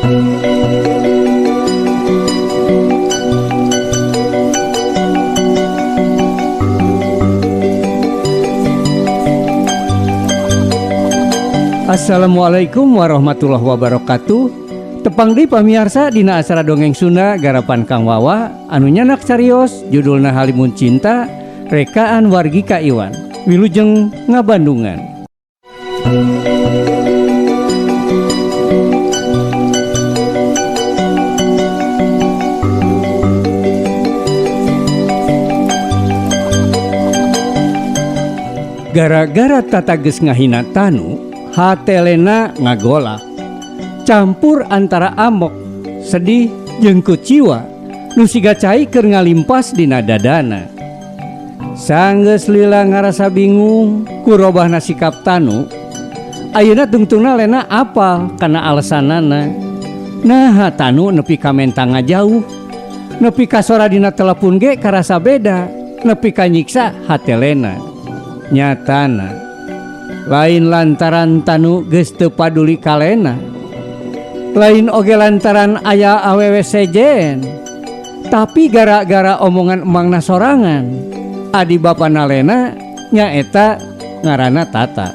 Assalamualaikum warahmatullahi wabarakatuh. Tepang deui pamiarsa dina acara Dongeng Sunda garapan Kang Wawa anu nyandak carios judulna Halimun Cinta rekaan wargi Ka Iwan. Wilujeng ngabandungan. Gara-gara Tata geus ngahina Tanu, hate Lena ngagolak. Campur antara amok, sedih jeung kuciwa nu siga cai keur ngalimpas dina dadana. Sanggeus lila ngarasa bingung ku robahna sikap Tanu, ayeuna tungtungna Lena apal kana alesanana. Naha Tanu nepi ka menta ngajauh, nepi ka sora dina telepon ge karasa beda, nepi ka nyiksa hate Lena. Nyatana lain lantaran Tanu geus teu paduli ka Lena, lain oge lantaran aya awewe sejen, tapi gara-gara omongan emangna sorangan adi bapana Lena nyaeta ngaranna Tata.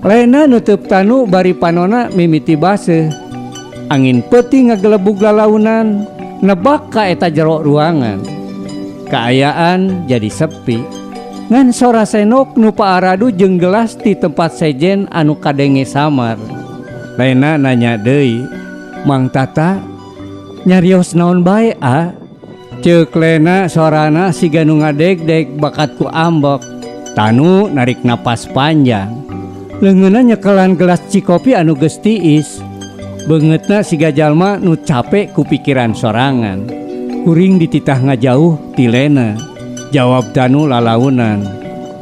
Lena nutup Tanu bari panona mimiti baseuh. Angin peuting ngagelebug lalaunan nebak ka eta jero ruangan. Kaayaan jadi sepi. Ngan sora senok nu paaradu jeung gelas ti tempat sejen anu kadenge samar. Lena nanya deui, Mang Tata nyarios naon bae a? Ceuk Lena sorana siga nu ngadegdeg bakat ku ambek. Tanu narik napas panjang. Leungeunna nyekelan gelas cikopi anu geus tiis. Beungeutna siga jalma nu capek ku pikiran sorangan. Kuring dititah ngajauh ti Lena. Jawab Tanu lalaunan.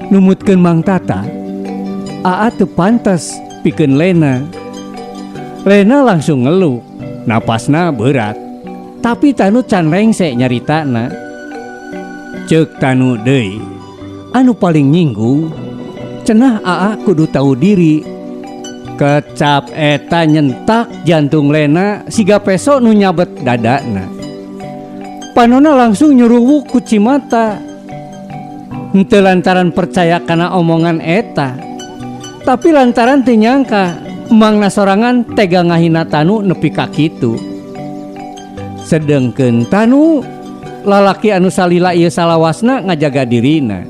Numutkeun Mang Tata, Aa teu pantes pikeun Lena. Lena langsung ngeluh, napasna berat. Tapi Tanu can rengse nyaritana. Ceuk Tanu deui, anu paling nyinggung, cenah Aa kudu tahu diri. Kecap eta nyentak jantung Lena siga peso nu nyabet dadana. Panona langsung nyuruwuk ku cimata. Henteu lantaran percaya kana omongan eta, tapi lantaran teu nyangka emangna sorangan tega ngahina Tanu nepi ka kitu. Sedengkeun Tanu lalaki anu salila ieu salawasna ngajaga dirina.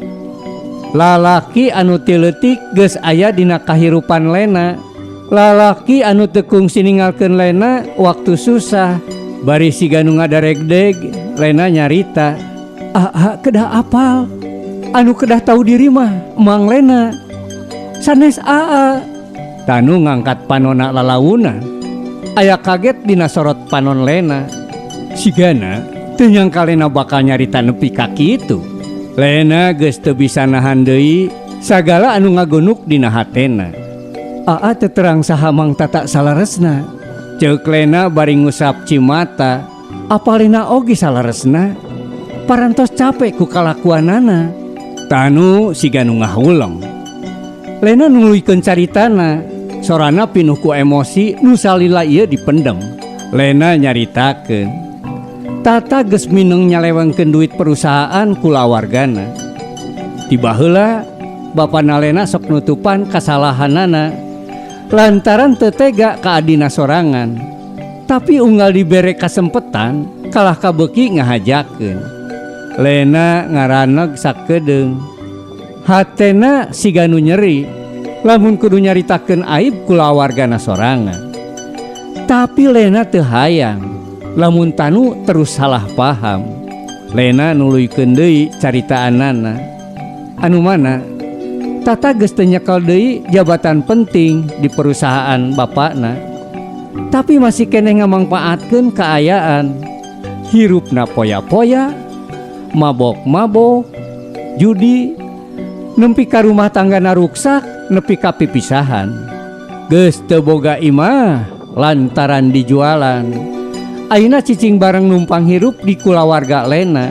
Lalaki anu ti leutik geus aya dina kahirupan Lena. Lalaki anu teu kungsi ninggalkeun Lena waktu susah. Bari siga nu ngadaregdeg Lena nyarita, Aa kedah apal, anu kedah tahu diri mah Mang Lena, sanes Aa. Tanu ngangkat panona lalaunan. Aya kaget dina sorot panon Lena. Sigana teu nyangka Lena bakal nyarita nepi ka kitu. Lena geus teu bisa nahan deui sagala anu ngagonuk dina hatena. Aa teu terang saha Mang Tata salaresna. Ceuk Lena bari ngusap cimata. Apa Lena oge salaresna? Parantos capek ku kalakuanana. Tanu siga nu ngahuleng. Lena nuluykeun caritana, sorana pinuh ku emosi nu salila ieu dipendem. Lena nyaritakeun, Tata geus mineng nyalewengkeun duit perusahaan kulawargana. Tiba heula bapana Lena sok nutupan kasalahanana lantaran teu tega ka adina sorangan. Tapi unggal dibere kasempetan kalah kabeuki ngahajakeun. Lena ngaraneg sakedeung. Hatena siga nu nyeri lamun kudu nyaritakeun aib kulawargana sorangan. Tapi Lena teu hayang lamun Tanu terus salah paham. Lena nuluykeun deui caritaanana. Anu mana Tata geus teu nyekel deui jabatan penting di perusahaan bapakna. Tapi masih keneh ngamangpaatkeun kaayaan. Hirupna poya-poya, mabok-mabok, judi, nempi ka rumah tanggana ruksak, nepi ka pipisahan. Geus teu boga imah lantaran dijualan. Ayeuna cicing bareng numpang hirup di kulawarga Lena.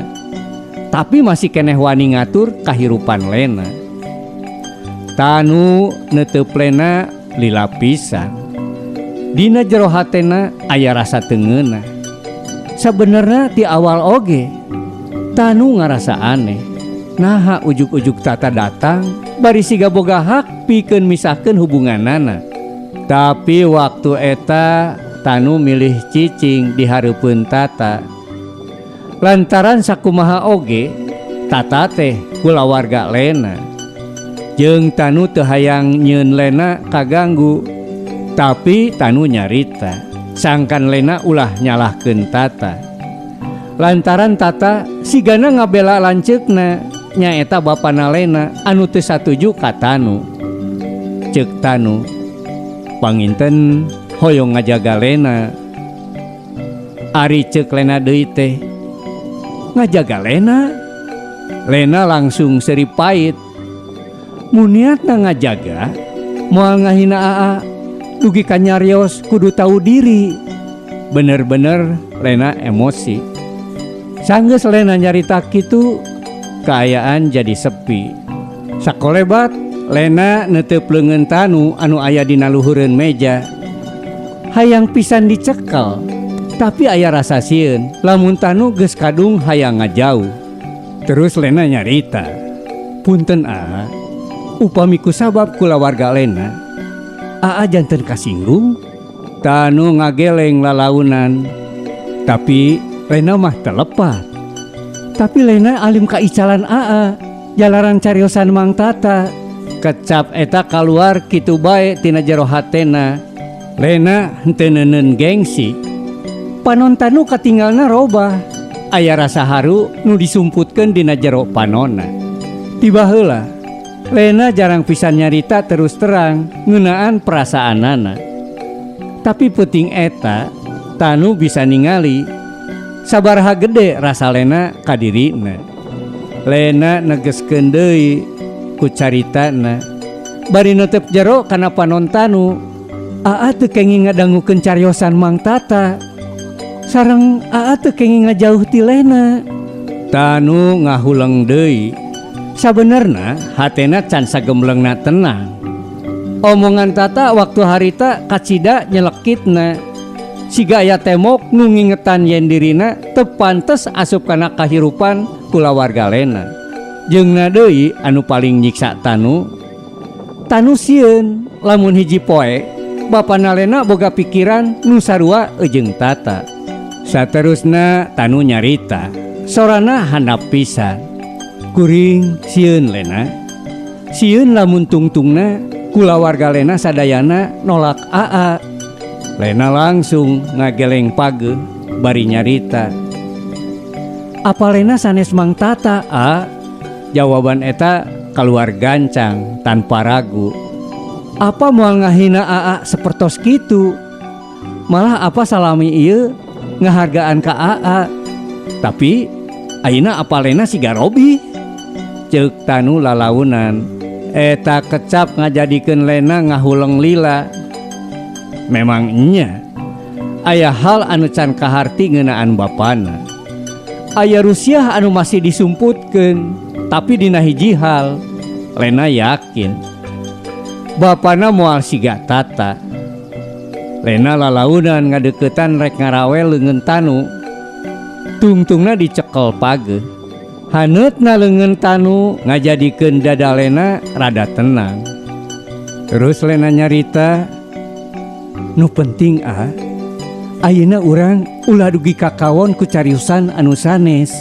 Tapi masih keneh wani ngatur kahirupan Lena. Tanu neuteub Lena lila pisan. Dina jero hatena aya rasa teu ngeunah. Sabenerna ti awal oge Tanu ngarasa aneh. Naha ujug-ujug Tata datang bari siga boga hak pikeun misahkeun hubunganana. Tapi waktu eta Tanu milih cicing di hareupeun Tata. Lantaran sakumaha oge Tata teh kulawarga Lena. Jeung Tanu teu hayang nyieun Lena kaganggu. Tapi Tanu nyarita, sangkan Lena ulah nyalahkeun Tata. Lantaran Tata sigana ngabela lanceukna nyaeta bapana Lena anu teu satuju ka Tanu. Ceuk Tanu, panginten hoyong ngajaga Lena. Ari ceuk Lena deui teh ngajaga Lena. Lena langsung seuri pait. Mun niatna ngajaga moal ngahina Aa dugi ka nyarios kudu tahu diri. Bener-bener Lena emosi. Sanggeus Lena nyarita kitu, kaayaan jadi sepi. Sakolebat Lena neuteup leungeun Tanu anu aya dina luhureun meja. Hayang pisan dicekel, tapi aya rasa sieun lamun Tanu geus kadung hayang ngajauh. Terus Lena nyarita, "Punten Aa, upami kusabab kulawarga Lena, Aa janten kasinggung." Tanu ngageleng lalaunan, tapi Lena mah telepat. Tapi Lena alim kaicalan Aa, jalaran cariosan Mang Tata. Kecap eta kaluar kitu bae tina jero hatena. Lena henteu neuneun gengsi. Panon Tanu katinggalna robah. Aya rasa haru nu disumputkeun dina jero panonna. Tiba heula, Lena jarang pisan nyarita terus terang ngeunaan perasaanana. Tapi peuting eta Tanu bisa ningali sabaraha gede rasa Lena ka dirina. Lena negeskeun deui ku caritana. Bari neuteup jero kana panon Tanu. Aa teu kenging ngadangukeun cariosan Mang Tata. Sareng Aa teu kenging ngajauh ti Lena. Tanu ngahuleng deui. Sabenerna hatena can sagemblengna tenang. Omongan Tata waktu harita kacida nyelekitna. Siga aya tembok nu ngingetan yen dirina teu pantes asup kana kahirupan kulawarga Lena. Jeung deui anu paling nyiksa Tanu. Tanu sieun lamun hiji poe bapana Lena boga pikiran nu sarua jeung Tata. Saterusna Tanu nyarita, sorana handap pisan. Kuring sieun Lena. Sieun lamun tungtungna kulawarga Lena sadayana nolak Aa. Lena langsung ngageleng pageuh bari nyarita. Apa Lena sanes Mang Tata, A? Jawaban eta kaluar gancang tanpa ragu. Apa moal ngahina Aa sapertos kitu? Malah apa salami ieu ngahargaan ka Aa. Tapi ayeuna apa Lena siga Robi? Ceuk Tanu lalaunan. Eta kecap ngajadikeun Lena ngahuleng lila. Memang nya aya hal anu can kaharti ngeunaan bapana. Aya rusiah anu masih disumputkeun, tapi dina hiji hal Lena yakin bapana moal siga Tata. Lena lalaunan ngadeukeutan rek ngarawel leungeun Tanu. Tungtungna dicekel pageuh. Haneutna leungeun Tanu ngajadikeun dada Lena rada tenang. Terus Lena nyarita, "Nu penting a, ayeuna urang ulah dugi kakawon ku cariusan anu sanes."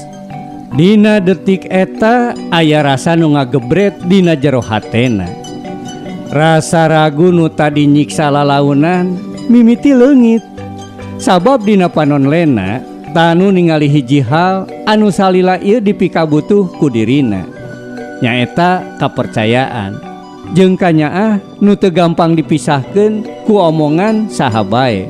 Dina detik eta aya rasa nu ngagebret dina jero hatena. Rasa ragu nu tadi nyiksa lalaunan mimiti leungit. Sabab dina panon Lena, Tanu ningali hiji hal anu salila ieu dipikabutuh ku dirina. Nyaeta kapercayaan. Jeung kanyaah nu teu gampang dipisahkeun ku omongan saha bae.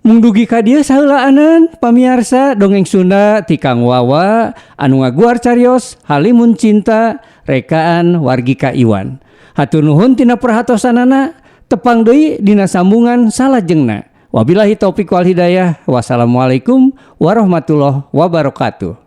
Mung dugi ka dieu saheulaanan pamiarsa dongeng Sunda ti Kang Wawa anu ngaguar carios Halimun Cinta rekaan Wargika Iwan. Hatur nuhun tina perhatosanana, tepang deui dina sambungan salajengna. Wabillahi taufik wal hidayah. Wassalamualaikum warahmatullahi wabarakatuh.